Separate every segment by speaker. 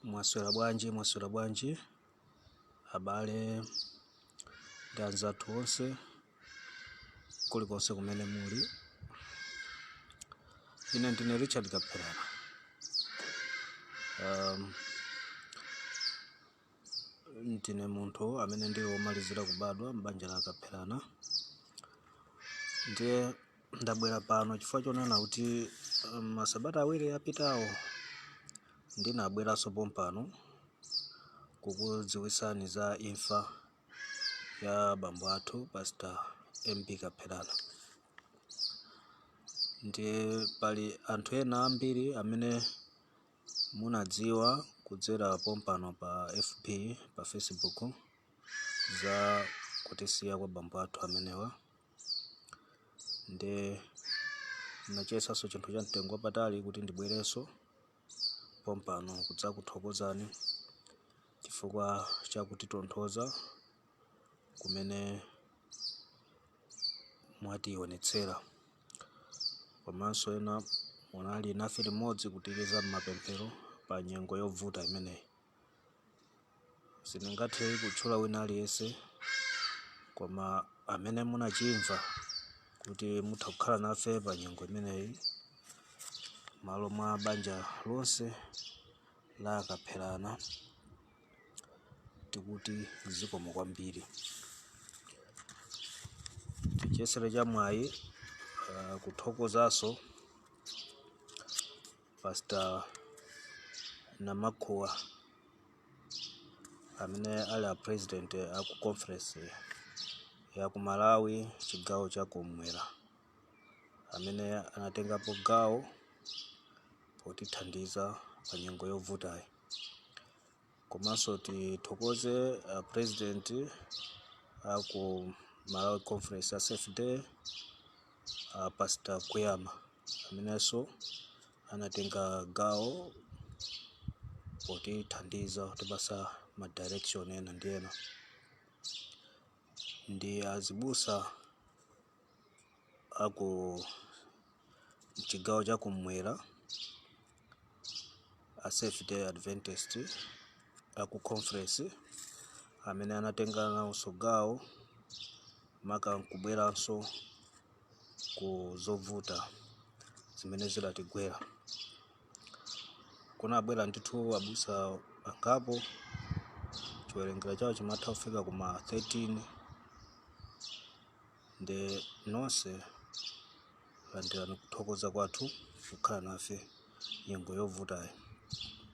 Speaker 1: Mwaswera bwanji, mwaswera bwanji abale ndi anzathu onse kulikonse kumene muli. Ine ndine Richard Kapherana. Ndine munthu amene ndili womalizira kubadwa m'banja la Kapherana. Ndiye ndabwera pano chifukwa chonena kuti masabata 2 apitawo ndinabweranso pompano kukudziwitsani za imfa ya bambo athu Pastor MB Kapherana. Ndiye pali anthu ena ambiri amene munadziwa kudzera pompano pa FB, pa Facebook, za kutisiya kwa bambo athu amenewa. Ndiye nachiyesanso chinthu cha mtengo wapatali kuti ndibwerenso pompano kudzakuthokozani chifukwa chakutitonthoza kumene mwationetsera, komanso ena munali nafe limodzi kutiliza m'mapemphero pa nyengo yovuta imeneyi. Sindingathe kutchula wina aliyense, koma amene munachimva kuti mutha kukhala nafe pa nyengo imeneyi, malo mwa banja lonse la Kapherana tikuti zikomo kwambiri. Tichiyesere cha mwayi kuthokozanso Pastor Namakhuwa amene ali a president aku conference ya ku Malawi chigawo cha kumwera, amene anatengapo gawo potithandiza pa nyengo yovutayi. Komanso tithokoze president aku Malawi Conference ya Seventh Day, Pastor Kuyama, amenenso anatenga gawo potithandiza kutipasa ma direction ena ndi ena, ndi azibusa aku chigawo cha kumwera a Seventh Day Adventist aku conference amene anatenga nawonso gawo maka nkubweranso ku zovuta zimene zidatigwera. Kunabwera ndithu abusa angapo, chiwerengero chawo chimatha kufika kuma 13. Ndi nonse landirani kuthokoza kwathu kukhala nafe nyengo yovutayi.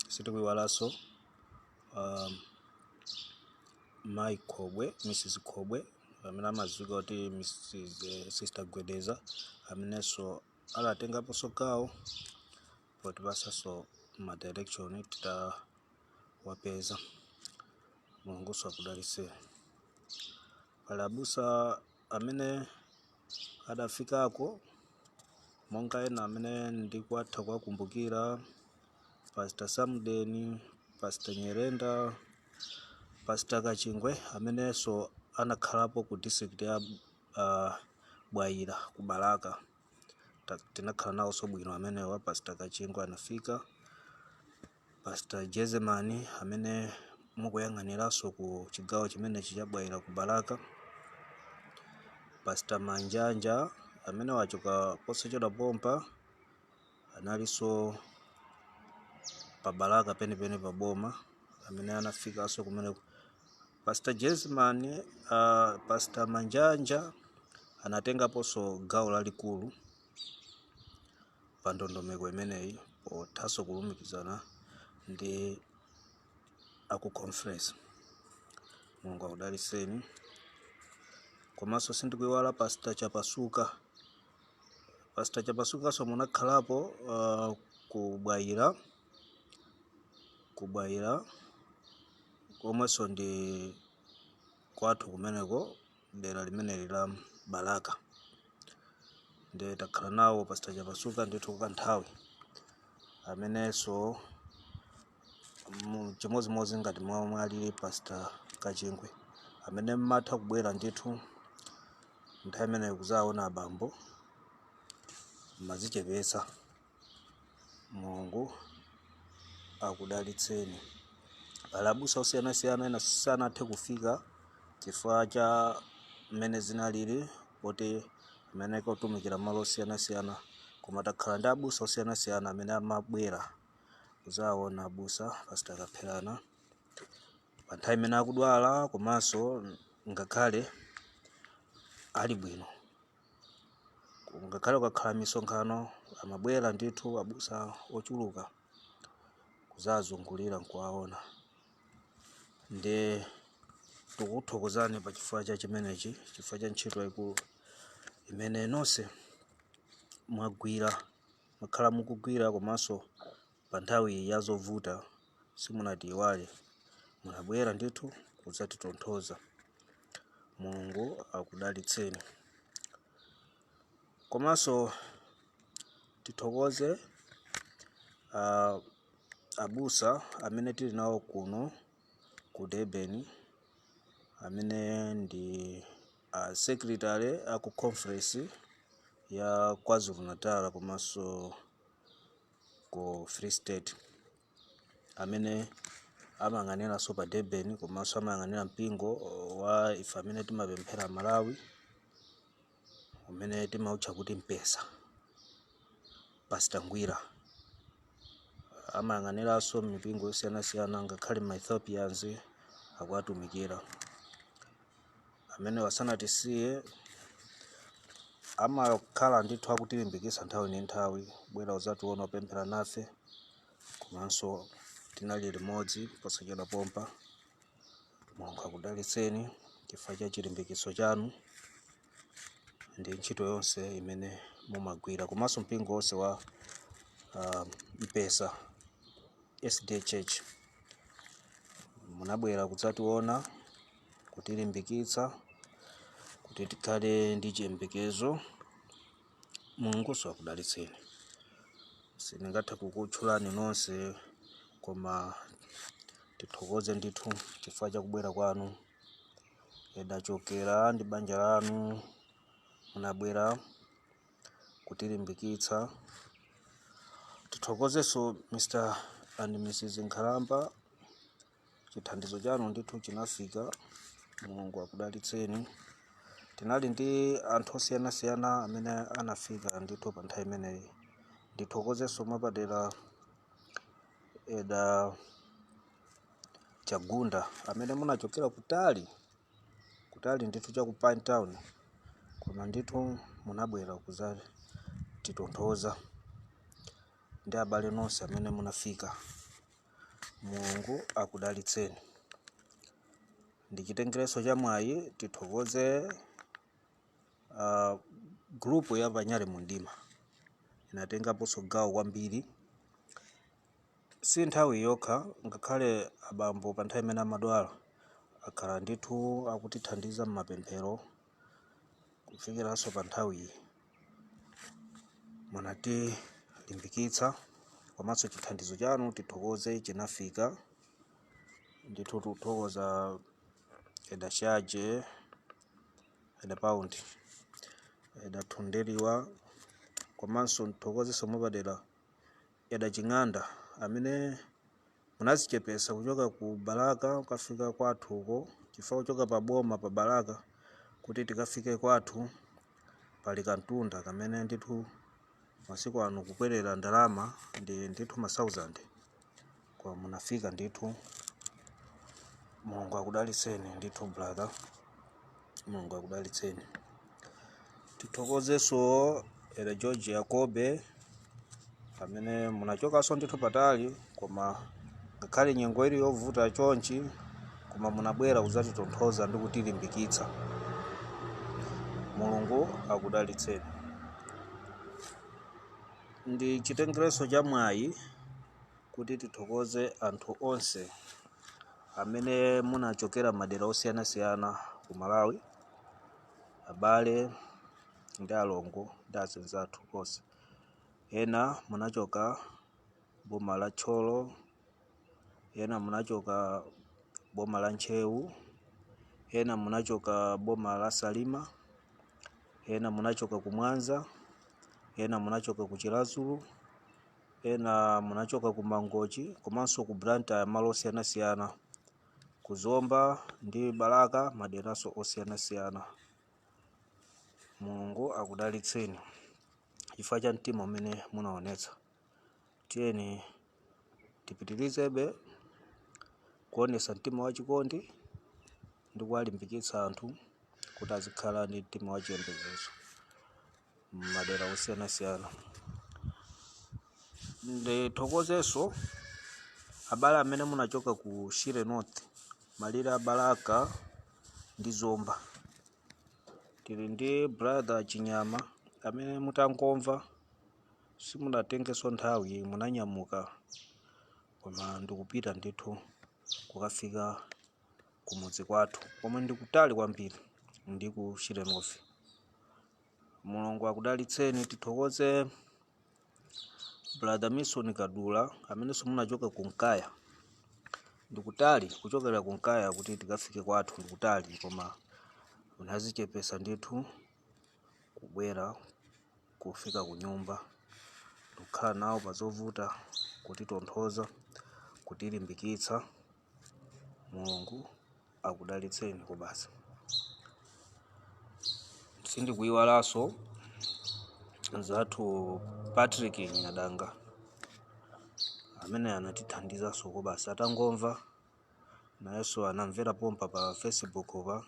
Speaker 1: Sitikuyiwalanso Mai Khobwe, Mrs Khobwe, amene amadziwika kuti Mrs Sister Gwedeza, amenenso anatengaponso gawo potipasanso ma direction titawapeza. Mulungunso akudalitseni. Pali abusa amene adafikako, monga ena amene ndikuwatha kuwakumbukira, Pastor Samdeni, Pastor Nyerenda, Pastor Kachingwe, amenenso anakhalapo ku district ya Bwaila ku Balaka. Tinakhala nawonso bwino amenewa. Pastor Kachingwe anafika, Pastor Jezemani amene mukuyang'aniranso ku chigawo chimenechi cha Bwaila ku Balaka, Pastor Manjanja amene wachoka posachedwa pompa, analinso pa Balaka penipeni pa boma, amene anafikanso kumeneko. Pastor Jezemani, Pastor Manjanja anatengaponso gawo lalikulu pa ndondomeko imeneyi pothanso kulumikizana ndi aku conference. Mulungu akudalitseni. Komanso sindikuiwala Pastor Chapasuka. Pastor Chapasukanso munakhalapo ku Bwaila, ku Bwaila komwenso ndi kwathu kumeneko, dera limeneli la Balaka. Ndiye takhala nawo Pastor Chapasuka ndithu kanthawi, amenenso chimodzimodzi ngati momwe alili Pastor Kachingwe, amene mmatha kubwera ndithu nthawi imeneyo kuzaona abambo, mazichepetsa. Mulungu akudalitseni. Pali abusa osiyanasiyana ena sanathe kufika chifukwa cha mmene zinalili poti amene akutumikira malo osiyanasiyana, koma takhala ndi abusa osiyanasiyana amene amabwera kudzaona abusa Pastor Kapherana pa nthawi imene akudwala komanso ngakhale ali bwino. Ngakhale kukakhala misonkhano amabwera ndithu abusa ochuluka kudzazungulira nkuwaona. Ndi tikuthokozani pa chifukwa cha chimenechi, chifukwa cha ntchito yayikulu imene nonse mwagwira, mwakhala mukugwira, komanso pa nthawi ya zovuta simunatiyiwale, munabwera ndithu kudzatitonthoza. Mulungu akudalitseni. Komanso tithokoze abusa amene tili nawo kuno ku Durban, amene ndi secretary aku conference ya KwaZulu Natal komanso ku Free State, amene amayang'aniranso pa Durban komanso amayang'anira mpingo wa ife amene timapemphera Malawi umene timautcha kuti Mpesa. Pastor Ngwira amayang'aniranso mipingo yosiyanasiyana, ngakhale ma Ethiopians akuatumikira. Amene wasanatisiye amakhala ndithu akutilimbikitsa nthawi ndi nthawi, bwera udzationa, upemphera nafe. Komanso tinali limodzi posachedwa pompa. Mulungu akudalitseni chifukwa cha chilimbikitso chanu ndi ntchito yonse imene mumagwira, komanso mpingo wonse wa Mpesa SDA Church. Munabwera kudzationa, kutilimbikitsa kuti tikhale ndi chiyembekezo. Mulungunso akudalitseni. Sindingathe kukutchulani nonse, koma tithokoze ndithu chifukwa cha kubwera kwanu. Edachokera ndi banja lanu, munabwera kutilimbikitsa. Tithokozenso Mr and Mrs Nkhalamba, chithandizo chanu ndithu chinafika. Mulungu akudalitseni. Tinali ndi anthu osiyanasiyana amene anafika ndithu pa nthawi imeneyi. Ndithokozenso mwapadera Eda Chagunda amene munachokera kutali kutali ndithu cha ku Pine Town, koma ndithu munabwera kudzatitonthoza, ndi abale nonse amene munafika. Mulungu akudalitseni. Ndichitengereso cha mwayi tithokoze group ya Panyale Mundima, inatengaponso gawo kwambiri. Si nthawi yokha, ngakhale abambo pa nthawi imene amadwala akhala ndithu akutithandiza m'mapemphero kufikiranso pa nthawi iyi. Munatilimbikitsa, komanso chithandizo chanu tithokoze chinafika ndithu. Tikuthokoza Eda Shaje, Eda Pound, Eda Thunderiwa, komanso nthokozenso mwapadera Eda Ching'anda amene munazichepesa kuchoka ku Balaka kukafika kwathu uko, chifukwa kuchoka pa boma pa Balaka kuti tikafike kwathu pali kantunda kamene ndithu masiku ano kukwerera ndalama ndi ndithu ma 1000, koma munafika ndithu. Mulungu akudalitseni ndithu, brother. Mulungu akudalitseni. Tithokozenso Eda George Yakobe amene munachokanso ndithu patali, koma ngakhale nyengo ili yovuta chonchi, koma munabwera kudzatitonthoza ndi kutilimbikitsa. Mulungu akudalitseni. Ndi chitengereso cha mwayi kuti tithokoze anthu onse amene munachokera madera osiyanasiyana ku Malawi, abale ndi alongo ndi azinzathu onse. Ena munachoka boma la Thyolo, ena munachoka boma la Ntcheu, ena munachoka boma la Salima, ena munachoka ku Mwanza, ena munachoka ku Chiradzulu, ena munachoka ku Mangochi komanso ku Blantyre, malo osiyanasiyana. Kuzomba ndi Balaka, maderaso osiyanasiyana. Mulungu akudalitseni chifukwa cha mtima umene munaonetsa. Tiyeni tipitirizebe kuonesa mtima wachikondi ndi kuwalimbikitsa anthu kuti azikhala ndi mtima wachiyembekezo m'madera osiyanasiyana. Ndithokozenso abale amene munachoka ku Shire North, malire a Balaka ndi Zomba. Tili ndi brother Chinyama amene mutangomva simunatengenso nthawi, munanyamuka koma ndikupita ndithu kukafika kumudzi kwathu komwe ndikutali kwambiri ndi ku Shire North. Mulungu akudalitseni. Tithokoze brother Mason Kadula amenenso munachoka ku Nkaya. Ndikutali kuchokera ku Nkaya kuti tikafike kwathu, ndikutali, koma munazichepesa ndithu kubwera kufika ku nyumba ndikukhala nawo pa zovuta, kutitonthoza, kutilimbikitsa. Mulungu akudalitseni kubasa. Sindikuyiwalanso nzathu Patrick Nyadanga amene anatithandizanso kubasa. Atangomva nayenso anamvera pompa pa Facebook pa,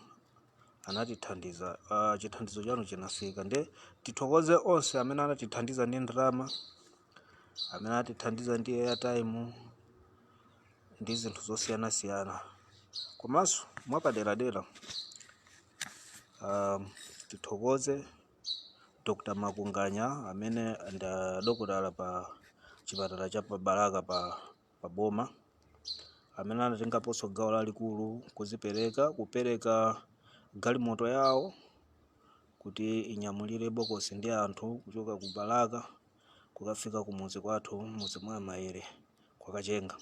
Speaker 1: anatithandiza. Chithandizo chanu chinafika. Nde tithokoze onse amene anatithandiza ndi ndalama, amene anatithandiza ndi airtime ndi zinthu zosiyanasiyana. Komanso mwapaderadera tithokoze Dr. Makunganya amene ndi dokotala pa chipatala cha pa Balaka pa boma, amene anatengaponso gawo lalikulu kuzipereka, kupereka galimoto yawo kuti inyamulire bokosi ndi anthu kuchoka ku Balaka kukafika kumudzi kwathu, mudzi mwa Maere kwakachenga,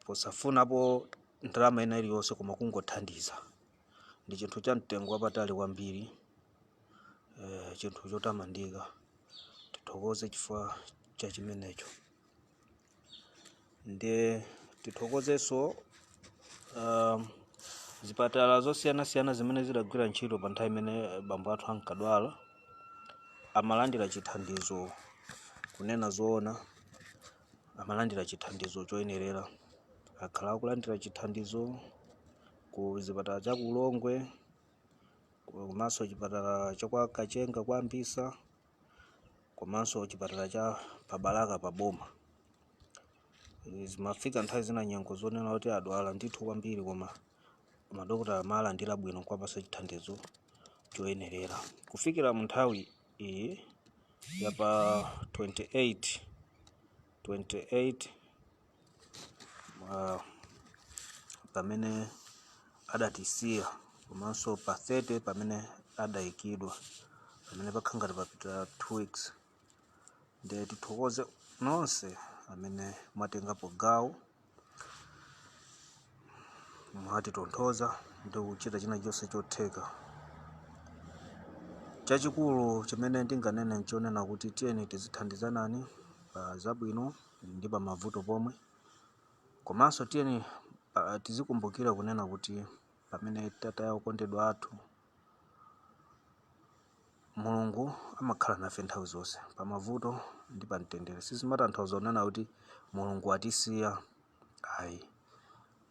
Speaker 1: posafunapo ndalama ina iliyonse koma kungothandiza. Ndi chinthu cha mtengo wapatali kwambiri, chinthu chotamandika. Tithokoze chifukwa cha chimenecho. Ndiye tithokozenso zipatala zosiyanasiyana zimene zidagwira ntchito pa nthawi imene bambo athu ankadwala, amalandira chithandizo. Kunena zoona, amalandira chithandizo choyenerera. Akhala akulandira chithandizo ku chipatala cha ku Lilongwe komanso chipatala cha kwa Kachenga kwa Mbisa komanso chipatala cha pa Balaka pa boma. Zimafika nthawi zina, nyengo zonena kuti adwala ndithu kwambiri, koma madokotala amalandira bwino kuwapatsa chithandizo choyenerera kufikira mu nthawi iyi ya pa 28 28 pamene adatisiya, komanso pa 30 pamene adayikidwa, pamene pakhala ngati papita 2 weeks. Ndiye tithokoze nonse amene mwatengapo gawo, mwatitonthoza ndi kuchita china chonse chotheka. Chachikulu chimene ndinganene nchonena kuti tiyeni tizithandizanani pa zabwino ndi pa mavuto pomwe. Komanso tiyeni tizikumbukira kunena kuti pamene tataya okondedwa athu, Mulungu amakhala nafe nthawi zonse pa mavuto ndi pa mtendere. Sizimatanthauza kunena kuti Mulungu atisiya, ayi.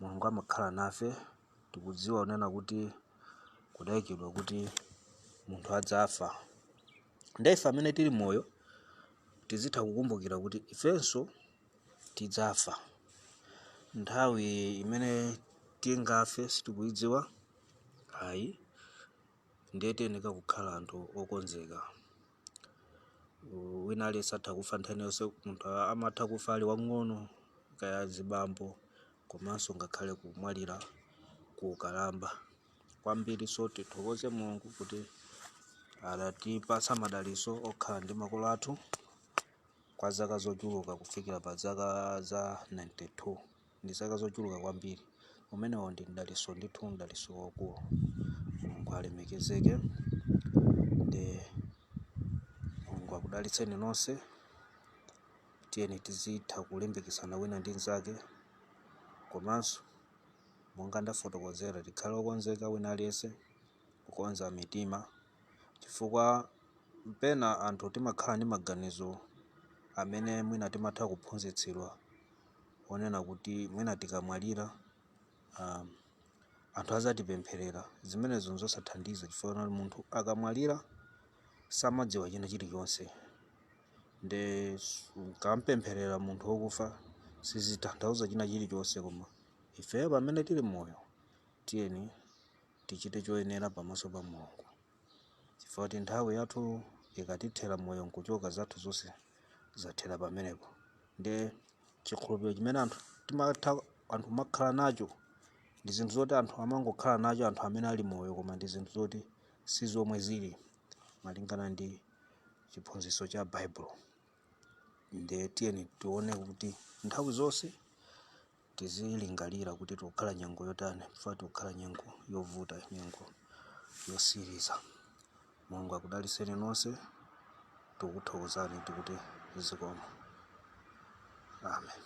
Speaker 1: Mulungu amakhala nafe. Tikudziwa kunena kuti kudayikidwa kuti munthu adzafa, ndi ife amene tili moyo tizitha kukumbukira kuti ifenso tidzafa. Nthawi imene tingafe sitikuyidziwa, ayi. Ndiye tiyeneka kukhala anthu okonzeka. Wina aliyense atha kufa nthawi yonse. Munthu amatha kufa ali wang'ono, kaya zibambo, komanso ngakhale kumwalira ku ukalamba kwambiri. So tithokoze Mulungu kuti adatipatsa madalitso okhala ndi makolo athu kwa zaka zochuluka kufikira pa zaka za 92. Ndi zaka zochuluka kwambiri. Umenewo ndi mdalitso ndithu, mdalitso waukulu. Mulungu alemekezeke ndi Mulungu akudalitseni nonse. Tiyeni tizitha kulimbikitsana wina ndi mnzake. Komanso monga ndafotokozera, tikhale okonzeka wina aliyense kukonza mitima, chifukwa pena anthu timakhala ndi maganizo amene mwina timatha kuphunzitsidwa onena kuti mwina tikamwalira anthu azatipempherera. Zimenezo nzosathandiza, chifukwa munthu akamwalira samadziwa china chilichonse. Nde ukampempherera munthu wokufa sizitanthauza china chilichonse. Koma ifeyo pamene tili moyo, tiyeni tichite choyenera pamaso pa Mulungu, chifukwa kuti nthawi yathu ikatithera, moyo nkuchoka, zathu zonse zathera pamenepo. Nde chikhulupiriro chimene anthu timatha, anthu makhala nacho, ndi zinthu zoti anthu amangokhala nacho anthu amene ali moyo, koma ndi zinthu zoti si zomwe zili malingana ndi chiphunzitso cha Baibulo. Nde tiyeni tione kuti nthawi zonse tizilingalira kuti tikukhala nyengo yotani, chifukwa tikukhala nyengo yovuta, nyengo yosiriza. Mulungu akudalitseni nonse. Tikukuthokozani, tikuti zikomo. Amen.